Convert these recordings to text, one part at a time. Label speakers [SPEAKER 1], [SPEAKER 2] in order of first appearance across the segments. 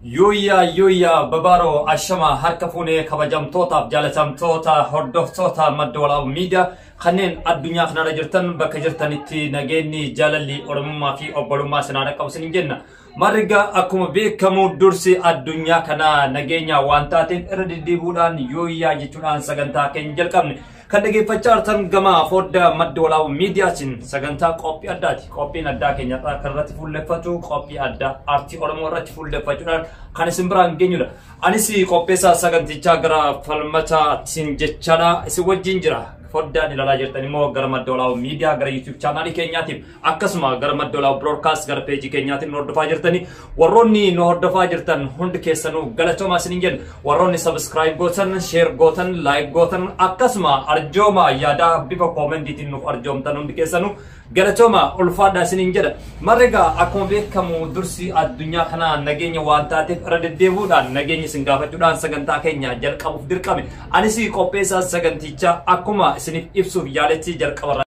[SPEAKER 1] Yuuyyaa yuuyyaa babaaroo ashama harka fuunee kabajamtootaaf jaalatamtoota hordoftoota madda walaabuu miidiyaa kanneen addunyaa kanarra jirtan bakka jirtanitti nageenyi jaalalli oromummaa fi obbolummaa sinaa dhaqqabu isiniin jenna. Marga akkuma beekamu dursi addunyaa kanaa nageenya waan taateef irra deddeebi'uudhaan yuuyyaa jechuudhaan sagantaa keenya jalqabne. Kan dhaggeeffachaa jirtan gama foddaa madda walaabuu miidiyaatiin sagantaa qophii addaati. Qophiin addaa keenya kan irratti fuulleffatu qophii addaa aartii Oromoo irratti fuulleffachuudhaan kan isin biraan geenyudha. Anis qopheessaa sagantichaa gara falmataatiin jechaadha isin wajjin jira. Foddaan ilaalaa jirtan immoo gara madda walaabuu miidiyaa gara YouTube chaanaalii keenyaatiif akkasuma gara madda walaabuu broadcast gara peejii keenyaatiin nu hordofaa jirtani. Warroonni nu hordofaa jirtan hundi keessanuu galatoomaa isiniin jenna. Warroonni subscribe gootan, share gootan, like gootan akkasuma arjooma yaadaa bifa koomentiitiin nuuf arjoomtan hundi keessanuu galatooma ulfaadhaa isiniin jedha. Marga akkuma beekamu dursi addunyaa kanaa nageenya waan taateef irra deddeebi'uudhaan nageenya isin gaafachuudhaan sagantaa keenya jalqabuuf dirqame. Anis qopheessaa sagantichaa akkuma isiniif ibsuuf yaaletti jalqabarra.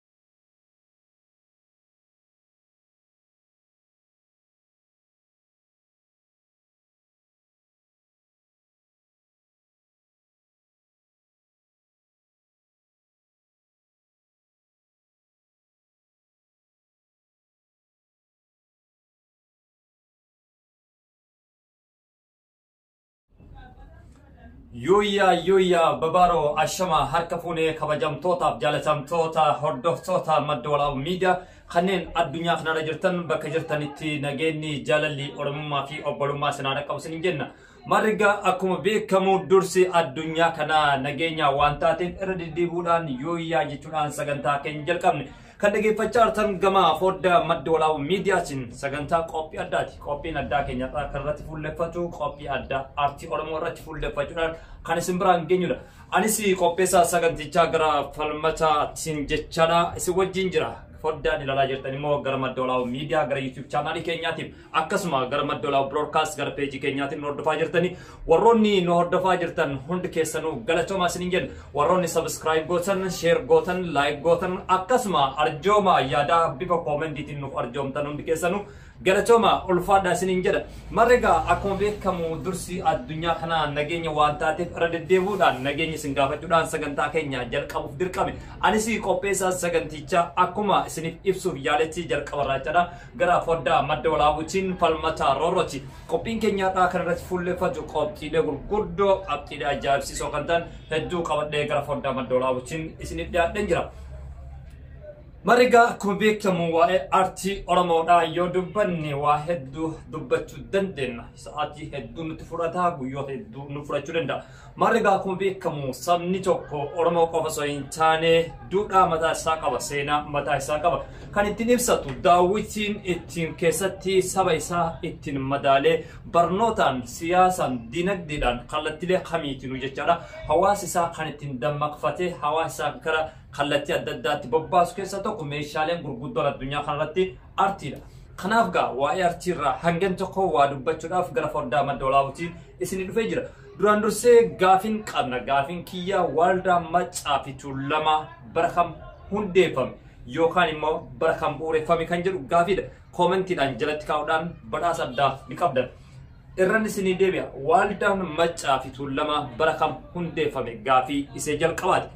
[SPEAKER 1] Yuuyyaa yuuyyaa babaaroo ashama harka fuunee kabajamtootaaf jaalatamtoota hordoftoota madda walaabuu miidiyaa kanneen addunyaa kanarra jirtan bakka jirtanitti nageenyi jaalalli oromummaa fi obbolummaa sinaa dhaqqabu isiniin jenna. Marga akkuma beekamu dursi addunyaa kanaa nageenya waan taateef irra deddeebi'uudhaan yuuyyaa jechuudhaan sagantaa keenya jalqabne. Kan dhaggeeffachaa jirtan gama foddaa madda walaabuu miidiyaatiin sagantaa qophii addaati. Qophiin addaa keenya kan irratti fuulleffatu qophii addaa aartii Oromoo irratti fuulleffachuudhaan kan isin biraan geenyudha. Anis qopheessaa sagantichaa gara falmataatiin jechaadha isin wajjin jira. Foddaan ilaalaa jirtan immoo gara madda walaabuu miidiyaa gara YouTube chaanaalii keenyaatiif akkasuma gara madda walaabuu broadcast gara peejii keenyaatiin nu hordofaa jirtani. Warroonni nu hordofaa jirtan hundi keessanuu galatoomaa isiniin jenna. Warroonni subscribe gootan, share gootan, like gootan akkasuma arjooma yaadaa bifa koomentiitiin nuuf arjoomtan hundi keessanuu galatooma ulfaadhaa isiniin jedha. Marga akkuma beekamu dursi addunyaa kanaa nageenya waan taateef irra deddeebi'uudhaan nageenya isin gaafachuudhaan sagantaa keenya jalqabuuf dirqame. Anis qopheessaa sagantichaa akkuma isiniif ibsuuf yaaletti jalqabarraa jechaadha. Gara foddaa madda walaabuutiin falmataa roorrooti. Qophiin keenyaadhaa kan irratti fuulleffatu qophiilee gurguddoo qabxiilee ajaa'ibsiisoo kan ta'an hedduu qabadhee gara foddaa madda walaabuutiin isiniif dhiyaadheen jira. Marga akkuma beekamu waa'ee aartii Oromoodhaa yoo dubbanne waa hedduu dubbachuu dandeenya. Sa'aatii hedduu nutti fudhata, guyyoota hedduu nu fudhachuu danda'a. Marga akkuma beekamu sabni tokko Oromoo qofa osoo hin taane duudhaa mataa isaa qaba, seenaa mataa isaa qaba. Kan ittiin ibsatu daawwitiin ittiin keessatti saba isaa ittiin madaalee barnootaan, siyaasaan, dinagdeedhaan kallattiilee kamiitinuu jechaadha. Hawaasa isaa kan ittiin dammaqfatee hawaasa isaa gara kallattii adda addaatti bobbaasu keessaa tokko meeshaaleen gurguddoon addunyaa kanarratti aartiidha. Kanaaf gaa waa'ee aartiirraa hangam tokko waa dubbachuudhaaf gara foddaa madda walaabuutiin isinii dhufee jira. Duraan dursee gaafiin qabna. Gaafiin kiyya waldaa Maccaa fi Tuulamaa bara kam hundeeffame yookaan immoo bara kam bu'uureffame kan jedhu gaafiidha. Koomentiidhaan jalatti kaa'uudhaan badhaasa addaa ni qabdan. Irran isinii deebi'a. Waldaan Maccaa fi Tuulamaa bara kam hundeeffame gaafii isee jalqabaati.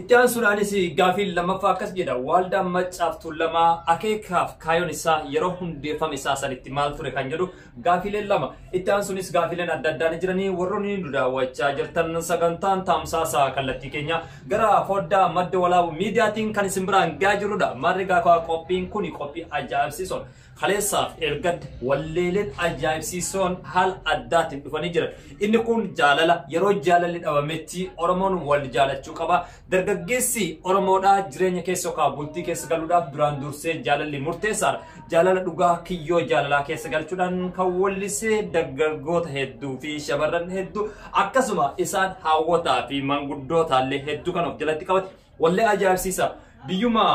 [SPEAKER 1] Itti aansuudhaanis gaafiin lammaffaa akkas jedha. Waldaan Maccaa fi Tuulamaa akeekaaf kaayoon isaa yeroo hundeeffame isaa sanitti maal ture kan jedhu gaafiileen lama. Itti aansuunis gaafiileen adda addaa ni jiranii warroonni nu daawwachaa jirtan sagantaan tamsaasa kallattii keenya gara foddaa madda walaabuu miidiyaatiin kan isin biraan gahaa jirudha. Marri gaafa qophiin kun qophii ajaa'ibsiisoon kaleessaaf ergadde walleeleen ajaa'ibsiisoon haala addaatiin dhufanii jiran. Inni kun jaalala yeroo jaalalli dhabametti Oromoon wal jaalachuu qaba. Dargaggeessi Oromoodhaa jireenya keessa yookaan bultii keessa galuudhaaf duraan dursee jaalalli murteessaadha. Jaalala dhugaa kiyyoo jaalalaa keessa galchuudhaan kan wallisee dargaggoota hedduu fi shamarran hedduu akkasuma isaan hawwataa fi manguddootallee hedduu kan of jalatti qabate wallee ajaa'ibsiisa. Biyyuma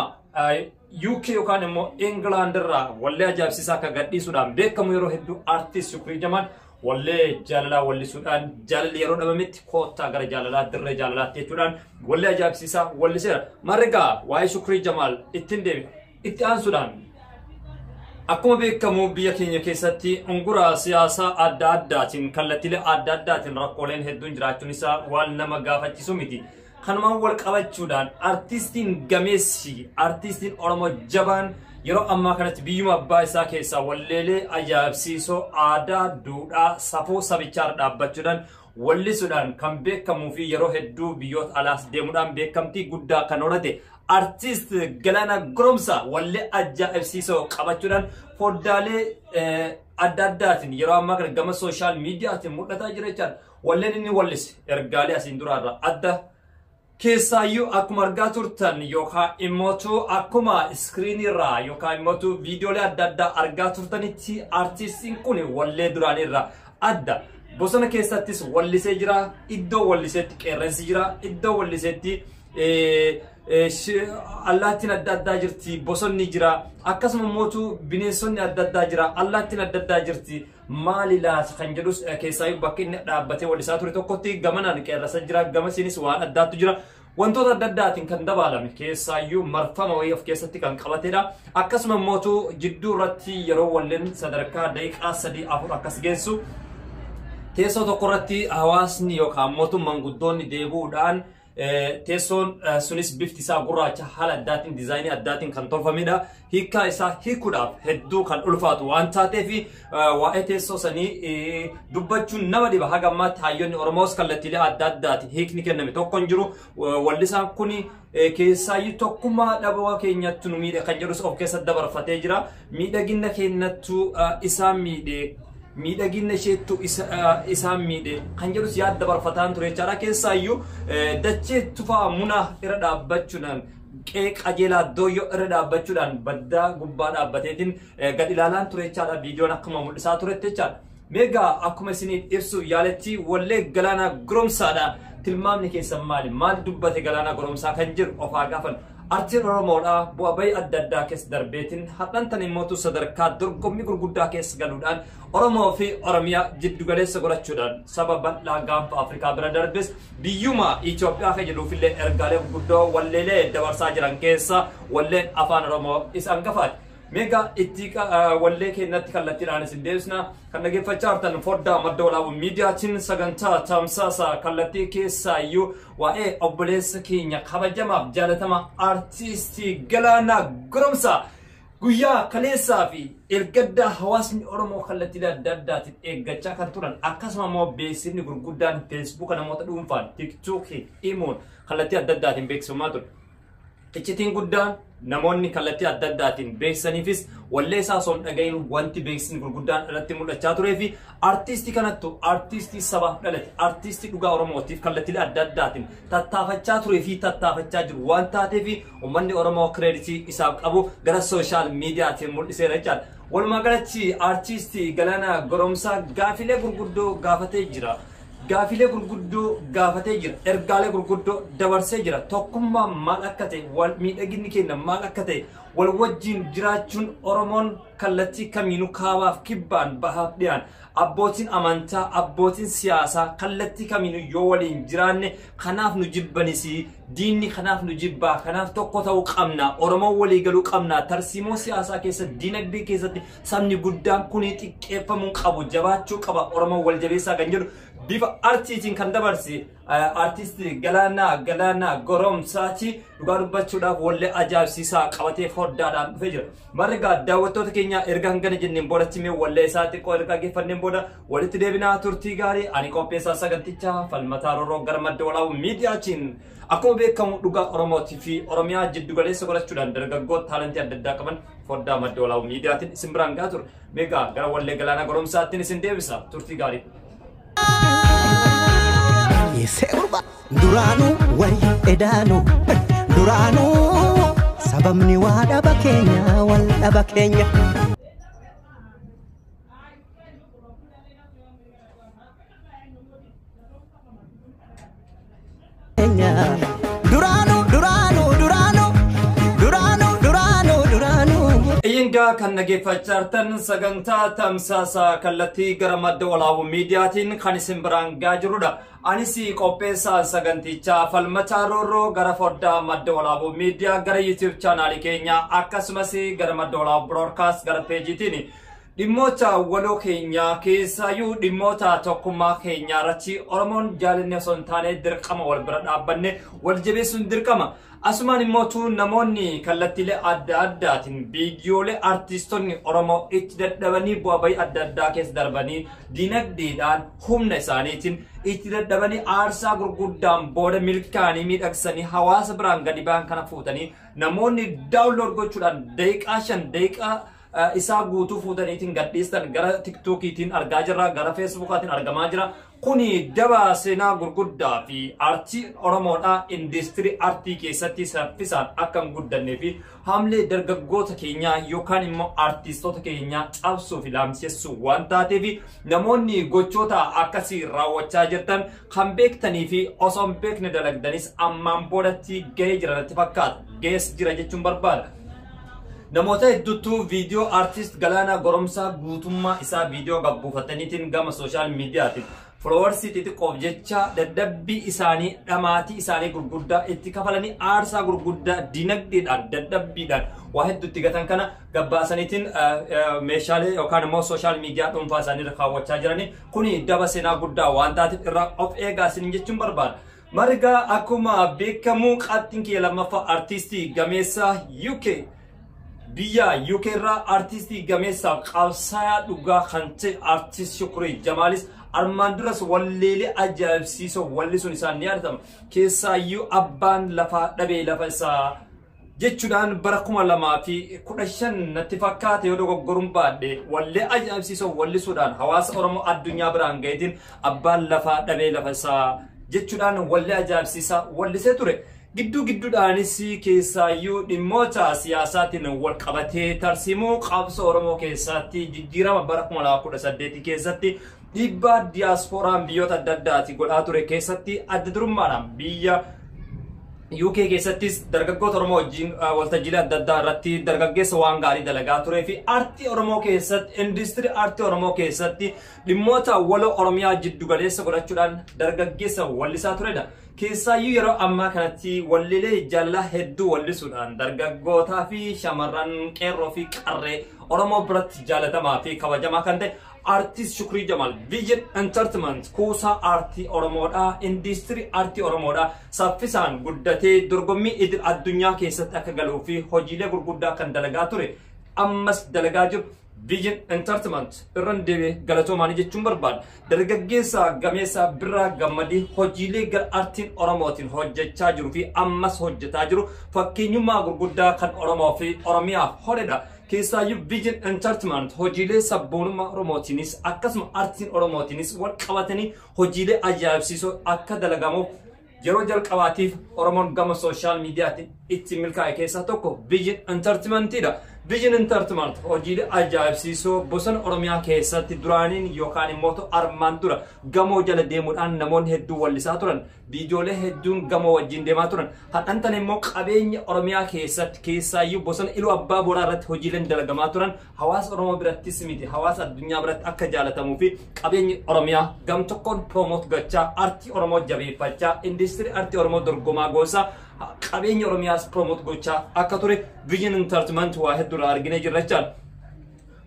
[SPEAKER 1] UK yookaan immoo England irraa wallee ajaa'ibsiisaa akka gadhiisuudhaan beekamu yeroo hedduu aartist Shukrii Jamaal wallee jaalalaa wallisuudhaan jaalalli yeroo dhabametti koottaa gara jaalalaa dirree jaalalaatti jechuudhaan wallee ajaa'ibsiisaa walliseera. Marga waa'ee Shukrii Jamaal ittiin deebi'a. Itti aansuudhaan Akkuma beekamu biyya keenya keessatti ungura siyaasaa adda addaatiin kallattiilee adda addaatiin rakkooleen hedduun jiraachuun isaa waan nama gaafachiisu miti. Kanumaan wal qabachuudhaan artistiin gameessi, artistiin Oromoo jabaan yeroo ammaa kanatti biyyuma abbaa isaa keessaa walleelee ajaa'ibsiisoo aadaa, duudhaa, safuu sabichaa dhaabbachuudhaan wallisuudhaan kan beekamuu fi yeroo hedduu biyyoota alaas deemuudhaan beekamtii guddaa kan horate artist Galaanaa Goromsaa wallee ajaa'ibsiisoo qabachuudhaan foddaalee adda addaatiin yeroo ammaa kana gama sooshaal miidiyaatiin mul'ataa jira jechaadha. Walleen inni wallise ergaalee asiin duraarraa adda. Keessaayyuu akkuma argaa turtan yookaan immootu akkuma iskiriinirraa yookaan immootu viidiyoolee adda addaa argaa turtanitti artistiin kun wallee duraanirraa adda. Bosona keessattis wallisee jira, iddoo walliseetti qeerransi jira, iddoo walliseetti allaattiin adda addaa jirti, bosonni jira, akkasuma immootu bineensonni adda addaa jira, allaattiin adda addaa jirti. Maali laata kan jedhus keessaayyuu bakka inni dhaabbatee wallisaa ture tokkotti gamanaan qeerransa jira, gamasiinis waan addaatu jira. Wantoota adda addaatiin kan dabaalame keessaayyuu marfama wayii of keessatti kan qabatedha. Akkasuma immootu jidduu irratti yeroo walleen sadarkaa daqiiqaa 3-4 akkas geessu teessoo tokko irratti hawaasni yookaan mootummaan guddoonni deebi'uudhaan teessoon sunis bifti isaa gurraacha haala addaatiin diizaayinii addaatiin kan tolfamedha. Hiikkaa isaa hiikuudhaaf hedduu kan ulfaatu waan taateef waa'ee teessoo sanii dubbachuun nama dhiba. Haga ammaatti hayyoonni Oromoos kallattiilee adda addaatiin hiikni kenname tokko hin jiru. Wallisaan kun keessaayyuu tokkummaa dhabaa keenyattu nu miidhe kan jedhus of keessatti dabarfatee jira. Miidhagina keenyattu isaan miidhe. Miidhagina isheettu isaan miidhe kan jedhus yaada dabarfataan ture jechaadha. Keessaayyuu dachee tufaa muna irra dhaabbachuudhaan qe'ee qajeelaa dooyyoo irra dhaabbachuudhaan baddaa gubbaa dhaabbateetiin gad ilaalaan ture jechaadha. Viidiyoon akkuma mul'isaa turetti jechaadha. Meegaa akkuma isiniif ibsu yaaletti wallee Galaanaa Goromsaadha. Tilmaamni keessan maali? Maal dubbate Galaanaa Goromsaa kan jedhu ofaa gaafan. Artiin Oromoodhaa bu'aa bayii adda addaa keessa darbeetiin har'antan immootu sadarkaa dorgommii gurguddaa keessa galuudhaan Oromoo fi Oromiyaa jiddugaleessa godhachuudhaan saba bal'aa gaanfa Afrikaa bira darbes biyyuma Itoophiyaa kan jedhuufillee ergaalee gurguddoo walleelee dabarsaa jiran keessa walleen afaan Oromoo isa hangafaati. Meegaa itti wallee keenyatti kallattiidhaan isin deebisna kan dhaggeeffachaa jirtan foddaa madda walaabuu miidiyaatiin sagantaa tamsaasa kallattii keessaayyuu waa'ee obboleessa keenya kabajamaaf jaalatama artistii Galaanaa Goromsaa guyyaa kaleessaa fi ergaddaa hawaasni Oromoo kallattiilee adda addaatiin eeggachaa kan turan akkasuma immoo beeksifni gurguddaan feesbuuka namoota dhuunfaan tiiktookii imoon kallattii adda addaatiin beeksifamaa ture. Iccitiin guddaan namoonni kallattii adda addaatiin beeksisaniifis wallee isaa osoo hin dhagahin wanti beeksisni gurguddaan irratti mul'achaa turee fi artistii kanattu artistii sabaaf dhalate artistii dhugaa Oromootiif kallattiilee adda addaatiin tattaafachaa turee fi tattaafachaa jiru waan taateef uummanni Oromoo kireeditii isaaf qabu gara sooshaal miidiyaatiin mul'iseera jechaadha. Walumaa galatti artistii Galaanaa Goromsaa gaafilee gurguddoo gaafatee jira. Gaafilee gurguddoo gaafatee jira. Ergaalee gurguddoo dabarsee jira. Tokkummaan maal akka ta'e, wal miidhaginni keenya maal akka ta'e, wal wajjin jiraachuun Oromoon kallattii kamiinuu kaabaaf kibbaan bahaaf dhiyaan abbootiin amantaa, abbootiin siyaasaa kallattii kamiinuu yoo waliin jiraanne kanaaf nu jibbanis diinni kanaaf nu jibbaa kanaaf tokko ta'uu qabna Oromoon walii galuu qabna tarsiimoo siyaasaa keessatti diinagdee keessatti sabni guddaan kun xiqqeeffamuu qabu jabaachuu qaba Oromoon wal jabeessaa kan jedhu bifa artiitiin kan dabarse artistii Galaanaa Goromsaati dhugaa dubbachuudhaaf wallee ajaa'ibsiisaa qabatee foddaadhaan dhufee jira. Marga daawwattoota keenya erga hangana jenneen boodatti mee wallee isaa xiqqoo erga dhaggeeffanneen booda walitti deebinaa turtii gaarii ani qopheessaa sagantichaa Falmataa Rooroo gara madda walaabuu miidiyaatiin akkuma beekamu dhugaa Oromootii fi Oromiyaa jiddugaleessa godhachuudhaan dargaggoota taalentii adda addaa qaban foddaa madda walaabuu miidiyaatiin isin biraan gahaa ture. Meegaa gara wallee Galaanaa Goromsaattiin isin deebisa turtii gaarii.
[SPEAKER 2] Duraanuu wayya edaanuu duraanuu sababni waa dhaba keenya wal dhaba keenya. Duraanuu duraanuu duraanuu duraanuu duraanuu duraanuu.
[SPEAKER 1] Eeyyan Eeyyengaa kan dhageeffachaa jirtan sagantaa tamsaasa kallattii gara Madda Walaabuu Miidiyaatiin kan isin biraan gahaa jirudha. Anis qopheessaa sagantichaa Falmataa Roorroo gara foddaa Madda Walaabuu Miidiyaa gara YouTube chaanaalii keenyaa akkasumas gara Madda Walaabuu Broadcast gara peejiitiin dhimmoota waloo keenyaa keessaayyuu dhimmoota tokkummaa keenyaa irratti Oromoon jaalanne osoo hin taane dirqama wal bira dhaabbanne wal jabeessuun dirqama. Asumaan immootu namoonni kallattiilee adda addaatiin viidiyoolee artiistonni Oromoo itti dadhabanii bu'aa bahii adda addaa keessa darbanii dinagdeedhaan humna isaaniitiin itti dadhabanii aarsaa gurguddaan booda milkaanii miidhagsanii hawaasa biraan gadi ba'an kana fuutanii namoonni download gochuudhaan daqiiqaa 5 daqiiqaa isaa guutuu fuutaniitiin gadhiistan gara TikTokiitiin argaa jirra, gara Facebookaatiin argamaa jira. Kuni daba seenaa gurguddaa fi aartii Oromoodhaa industirii aartii keessatti saffisaan akka hin guddannee fi haamlee dargaggoota keenyaa yookaan immoo aartistoota keenyaa cabsuu fi laamsessuu waan taateef namoonni gochoota akkasii raawwachaa jirtan kan beektanii fi osoo hin beekne dalagdanis ammaan boodatti gahee jira natti fakkaata. Gahees jira jechuun barbaada. Namoota hedduutu viidiyoo aartist Galaanaa Goromsaa guutummaa isaa viidiyoo gabbuufataniitiin gama sooshaal miidiyaatiin followersii xixiqqoof jecha dadhabbii isaanii dhamaatii isaanii gurguddaa itti kafalanii aarsaa gurguddaa dinagdeedhaan dadhabbiidhaan waa hedduutti gatan kana gabbaasaniitiin meeshaalee yookaan immoo sooshaal miidiyaa dhuunfaa isaanii irra kaawwachaa jiranii kuni daba seenaa guddaa waan taateef irraa of eegaa isin jechuun barbaada. Margaa akkuma beekamu qabxiin kiyya lammaffaa artiistii gameessa UK biyya UK irraa artiistii gameessaaf qabsaa'aa dhugaa kan ta'e artiist Shukrii Jamaalis armaan duras walleelee ajaa'ibsiisoo wallisuun isaan ni yaadatama. Keessaayyuu abbaan lafaa dhabee lafa isaa jechuudhaan bara 2015 natti fakkaate yoo dogoggoruun baadhe wallee ajaa'ibsiisoo wallisuudhaan hawaasa Oromoo addunyaa biraan gaheetiin abbaan lafaa dhabee lafa isaa jechuudhaan wallee ajaa'ibsiisaa wallisee ture. Gidduu gidduudhaanis keessaayyuu dhimmoota siyaasaatiin wal qabatee tarsiimuu qabsoo Oromoo keessatti jijjiirama bara 2018 keessatti dhiibbaa diyaaspooraan biyyoota adda addaati godhaa ture keessatti adda durummaadhaan biyya UK keessattis dargaggoota Oromoo wajjin waltajjiilee adda addaa irratti dargaggeessa waan gaarii dalagaa turee fi aartii Oromoo keessatti industirii aartii Oromoo keessatti dhimmoota waloo Oromiyaa jiddu galeessa godhachuudhaan dargaggeessa wallisaa turedha. Keessaayyuu yeroo ammaa kanatti wallilee jaalala hedduu wallisuudhaan dargaggootaa fi shamarran qeerroo fi qarree Oromoo biratti jaalatamaa fi kabajamaa kan ta'e Artist Shukrii Jamaal Vision Entertainment kuusaa aartii Oromoodhaa industirii aartii Oromoodhaa saffisaan guddatee dorgommii idil addunyaa keessatti akka galuu fi hojiilee gurguddaa kan dalagaa ture ammas dalagaa jiru Vision Entertainment irraan deebi'ee galatoomaanii jechuun barbaada. Dargaggeessa gameessa Birraa Gammadii hojiilee gara aartiin Oromootiin hojjechaa jiru fi ammas hojjetaa jiru fakkeenyummaa gurguddaa kan Oromoo fi Oromiyaaf horedha. Keessaayyuu Vision Entertainment hojiilee sabboonummaa Oromootiinis akkasuma aartiin Oromootiinis wal qabatanii hojiilee ajaa'ibsiisoo akka dalagamuuf yeroo jalqabaatiif Oromoon gama sooshaal miidiyaatiin itti milkaa'e keessaa tokko Vision Entertainmentidha. Vision Entertainment hojiilee ajaa'ibsiisoo bosona Oromiyaa keessatti duraaniin yookaan immoo armaan dura gamoo jala deemuudhaan namoonni hedduu wallisaa turan. Viidiyoolee hedduun gamoo wajjin deemaa turan. Hadhantan immoo qabeenya Oromiyaa keessatti keessaayyuu bosona Iluu Abbaa Booraa irratti hojiileen dalagamaa turan hawaasa Oromoo birattis miti hawaasa addunyaa biratti akka jaalatamuu fi qabeenyi Oromiyaa gam tokkoon promoot gochaa aartii Oromoo jabeeffachaa industirii aartii Oromoo dorgomaa goosaa qabeenya Oromiyaas promoot gochaa akka ture Vision Entertainment waa hedduurraa arginee jirra jechaadha.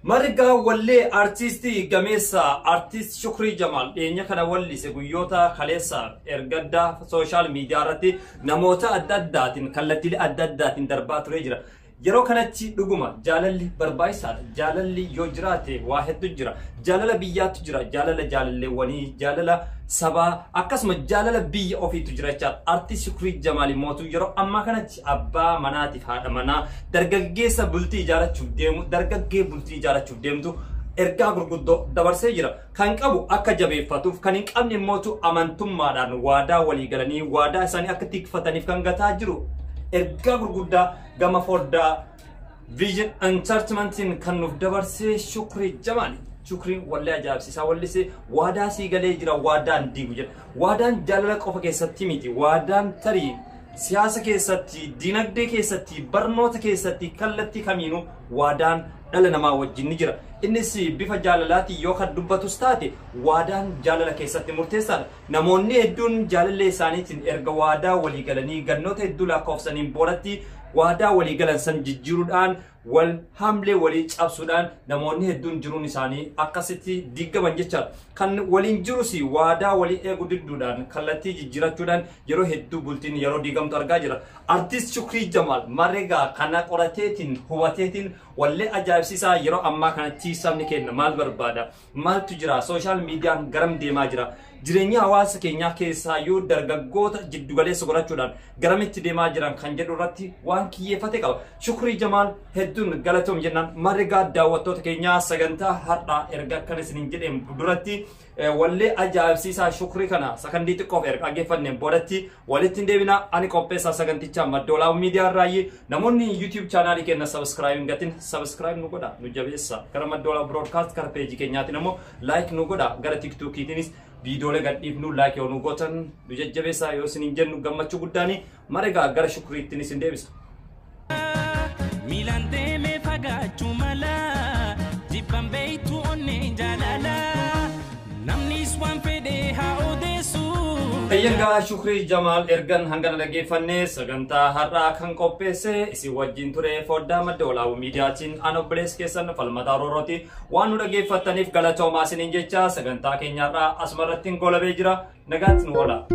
[SPEAKER 1] Margaa wallee artiistii gameessa artiist Shukrii Jamaal dhiyeenya kana wallise guyyoota kaleessa ergaddaa sooshaal miidiyaa irratti namoota adda addaatiin kallattiilee adda addaatiin darbaa turee jira. Yeroo kanatti dhuguma jaalalli barbaachisaadha. Jaalalli yoo jiraate waa hedduu jira. Jaalala biyyaatu jira. Jaalala jaalalleewwanii, jaalala sabaa akkasuma jaalala biyya ofiitu jira jechaadha. Artiist Shukrii Jamaal immoo yeroo ammaa kanatti abbaa manaatiif haadha manaa dargaggeessa bultii ijaarrachuuf deemu, dargaggee bultii ijaarrachuuf deemtu ergaa gurguddoo dabarsee jira. Kan qabu akka jabeeffatuuf, kan hin qabne immoo amantummaadhaan waadaa walii galanii waadaa isaanii akka tikfataniif kan gataa jiru. Ergaa gurguddaa gama foddaa Vision Entertainmentiin kan nuuf dabarsee Shukrii Jamaali. Shukriin wallee ajaa'ibsiisaa wallisee waadaa sii galee jira waadaan diigu jedha. Waadaan jaalala qofa keessatti miti. Waadaan tarii Siyaasa keessatti, dinagdee keessatti, barnoota keessatti kallattii kamiinuu waadaan dhala namaa wajjin ni jira. Innis bifa jaalalaatiin yoo kan dubbatus taate waadaan jaalala keessatti murteessaadha. Namoonni hedduun jaalallee isaaniitiin erga waadaa walii galanii gannoota hedduu lakkoofsaniin boodatti waadaa walii galan san jijjiiruudhaan wal hamlee walii cabsuudhaan namoonni hedduun jiruun isaanii akkasitti diigaman jechaadha. Kan waliin jirus waadaa walii eeguu didduudhaan kallattii jijjiirachuudhaan yeroo hedduu bultiin yeroo diigamtu argaa jira. Artiist Shukrii Jamaal Mareegaa kana qorateetiin hubateetiin wallee ajaa'ibsiisaa yeroo ammaa kanatti sabni keenya maal barbaada? Maaltu jira? Sooshaal miidiyaan garam deemaa jira? Jireenya hawaasa keenyaa keessaayyuu dargaggoota jiddugaleessa godhachuudhaan garamitti deemaa jiran kan jedhu irratti waan kiyyeeffate qaba. Shukrii Jamaal hedduun galatoom jennaan. Mareegaa daawwattoota keenyaa sagantaa har'aa erga akkan isiniin jedheen duratti wallee ajaa'ibsiisaa Shukrii kana sakandii xiqqoof erga dhaggeeffanneen boodatti walitti hin deebina. Ani qopheessaa sagantichaa Madda Walaabuu Miidiyaa irraayi. Namoonni YouTube chaanaalii keenya subscribe hin gatin subscribe nu godha, nu jabeessa. Gara Madda Walaabuu Broadcast gara peejii keenyaatiin immoo like nu godha. Gara TikTokiitiinis viidiyoolee gadhiifnu like yoo nu gootan nu jajjabeessa yoo isiniin jennu gammachuu guddaani. Mareegaa gara Shukriittiin isin deebisa.
[SPEAKER 3] Miilaan deemee fagaachuu mala, jibban beeytu onneen jaalala, namnis waan fedhe haa odeessu.
[SPEAKER 1] Eeyyangaa Shukrii Jamaal ergan hangana dhaggeeffannee sagantaa har'aa kan qopheesse isin wajjin ture foddaa Madda Walaabuu Miidiyaatiin an obboleessi keessan Falmataa Roorooti. Waan nu dhaggeeffattaniif galatoomaa isiniin jecha sagantaa keenya har'aa asumarratti golabee jira. Nagaatti nu oola.